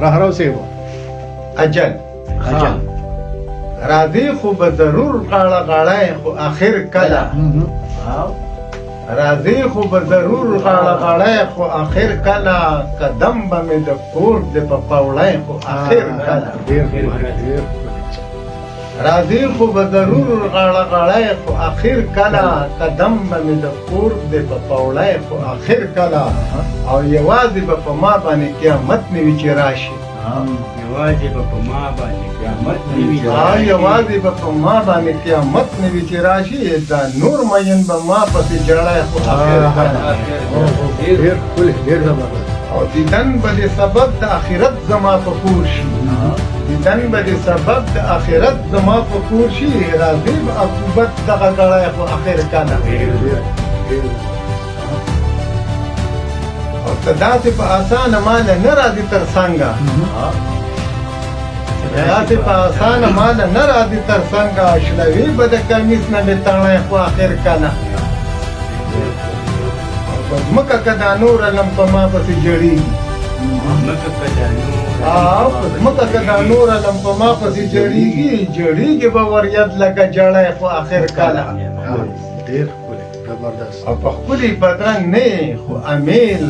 رهرو صاحب. اجل. اجل. راځي خو به ضرور غاړه غاړی، خو اخر کله. راځي خو به ضرور غاړه غاړی، خو اخر کله. قدم به مې د کور د په پوړی، خو اخر کله. ډیر ښکلی، ډیر. راځي خو به ضرور غاړه غاړی، خو اخر کله. قدم به مې د کور د په پوړی، خو اخر کله. او یوازې به په ما باندې قیامت نه وي چې راشي. یوازې به په ما باندې قیامت نه وي. او یوازې به په ما باندې قیامت نه وي چې راشي، دا نور مین به ما پسې جړی، خو اخر کله. ډیر ښکلی، ډیر زبردست. او دیدن به د سبب د آخرت زما په کور شي، دیدن به د سبب د آخرت زما په کور شي، راځي به عقوبت دغه ګړی، خو اخر کله. او ته داسې په اسانه ماله نه راځي تر څنګه، داسې په اسانه ماله نه راځي تر څنګه، شلوي به د کمیس نه مې تڼی، خو اخر کله. او په ځمکه که دا نور علم په ما پسې جړېږي، او په ځمکه که دا نور علم په ما پسې جړېږي، جړېږي به وریاد لکه جړی، خو اخر کله. ډیر ښکلی، زبردست. او په ښکلي بدرنګ نه یې، خو امیل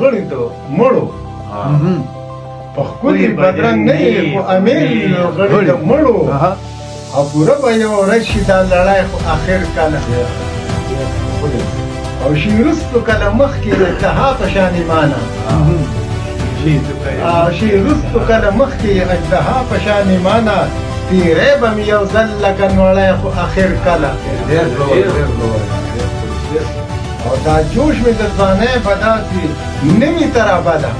غړي د مړو. په ښکلي بدرنګ نه یې، خو امیل غړي د مړو. او پوره به یو ورځ شي دا لړی، خو اخر کله. او شي وروستو کله مخکې د اژدها په شان ایمانه، او شي وروستو کله مخکې اژدها په شان ایمانه، تیری به مې یو ځل لکه نوړی، خو اخر کله. او دا جوش مې د ځوانۍ به داسې نه وي تر ابده،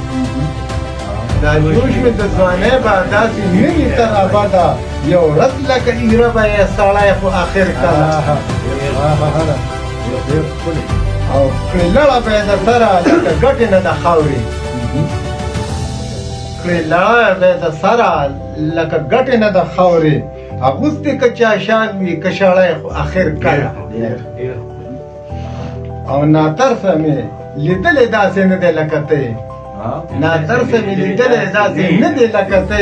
دا جوش مې د ځوانۍ به داسې نه وي تر ابده، یو ورځ لکه ایره به یې سړی، خو اخر کله. او کړې لړه به یې د سره لکه ګټې نه د خاورې، کړې لړه به یې د سره لکه ګټې نه د خاورې، اغوستې که چا شال وي که شړی، خو اخر کله. او ناترسه مې لیدلې داسې نه دی لکه ته، ناترسه مې لیدلې داسې نه دی لکه ته،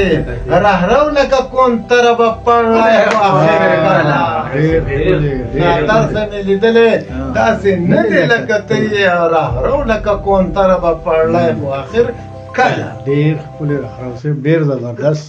رهرو لکه کونتره به پړی، خو اخر کله. ناترسه مې لیدلې داسې نه دی لکه ته، رهرو لکه کونتره به پړی، خو اخر کله. ډیر ښکلی رهرو صاحب، ډیر زبردست.